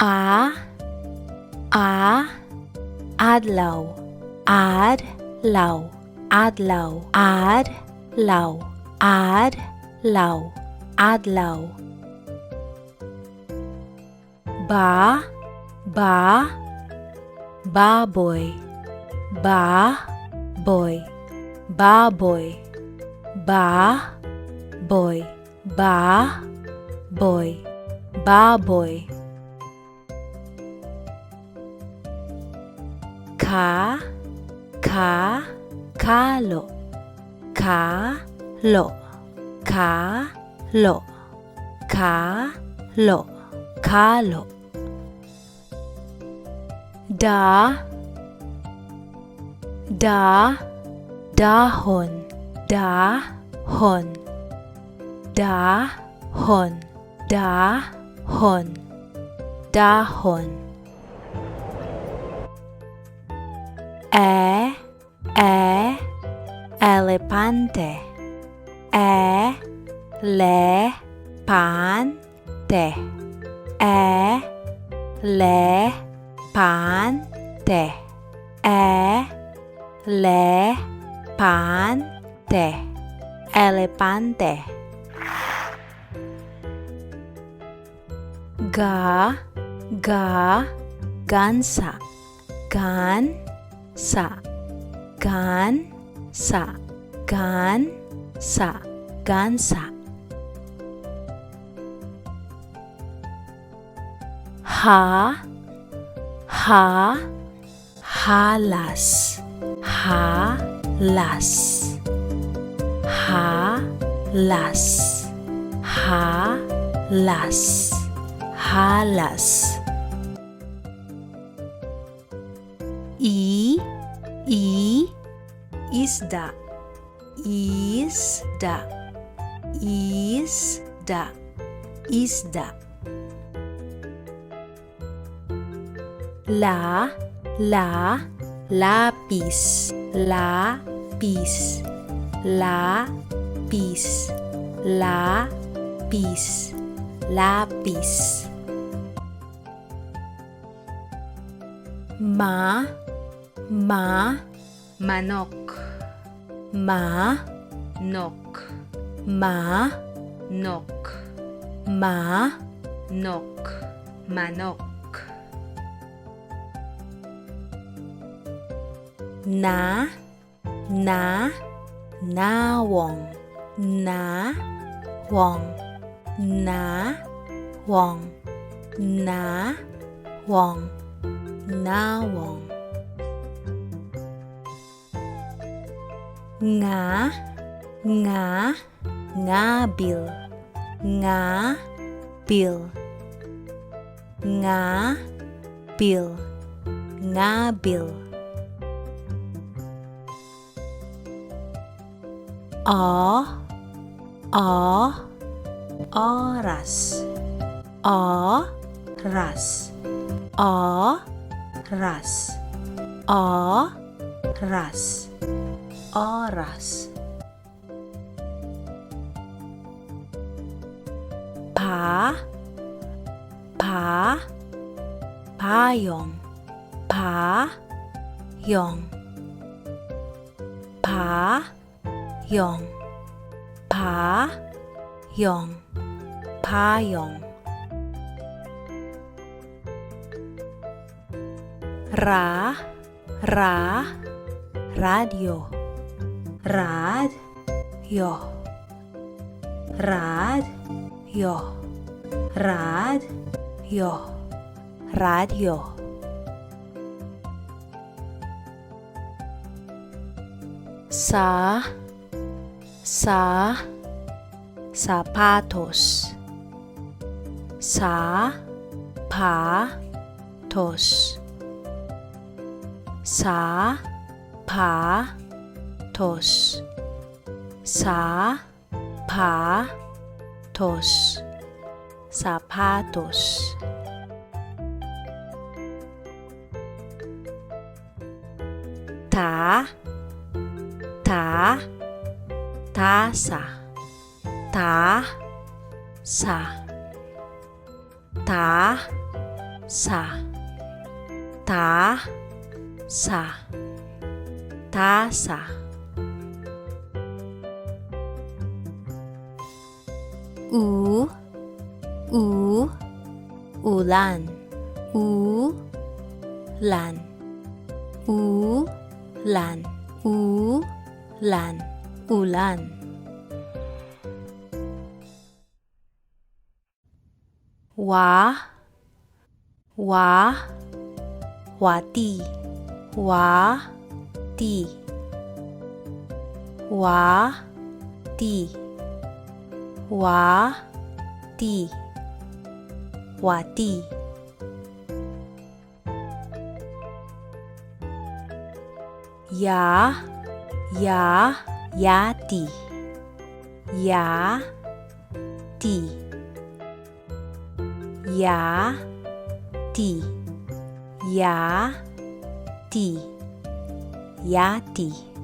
A, adlaw, ad, law, adlaw, ad, law, ad, law, adlaw. Ba, ba, baboy, ba, boy, baboy, ba, boy, ba, boy, baboy. Ka, ka, kalo, ka, lo, ka, lo, ka, lo, kalo. Da, da, dahon, da, hon, da, hon, da, hon, dahon. E, e, elepante, e, le, pan, te, e, le, pan, te, e, le, pan, te, elepante. Ga, ga, gansa, gan, sa, gan, sa, gan, sa, gansa. Ha, ha, halas, ha, las, ha, las, ha, las, halas. I, I, isda, isda, isda, isda. La, la, lapis, la, pis, la, pis, la, pis, lapis. Ma, ma, Manok, ma, nok, ma, nok, ma, nok, manok. Na, na, nawong, na, wong, na, wong, na, wong, nawong. Nga, nga, ngabil, nga, bil, nga, bil, ngabil. A, a, oras, a, ras, a, ras, a, ras, oras. Pa, pa, payong, pa, yong, pa, yong, pa, yong, payong. Ra, ra, radyo, rad, yo, rad, yo, rad, yo, radyo. Sa, sa, sapatos, sa, pa, tos, sa, pa, tos, sa, pa, tos, sapatos. Ta, ta, tasa, ta, sa, ta, Sa, ta, sa, tasa. U, u, ulan, u, lan, u, lan, u, lan, ulan. Wa, wa, wati, wa, ti, wa, ti, wa, ti, wati. Ya, ya, yati, ya, ti, ya, ti, ya, ti, yati.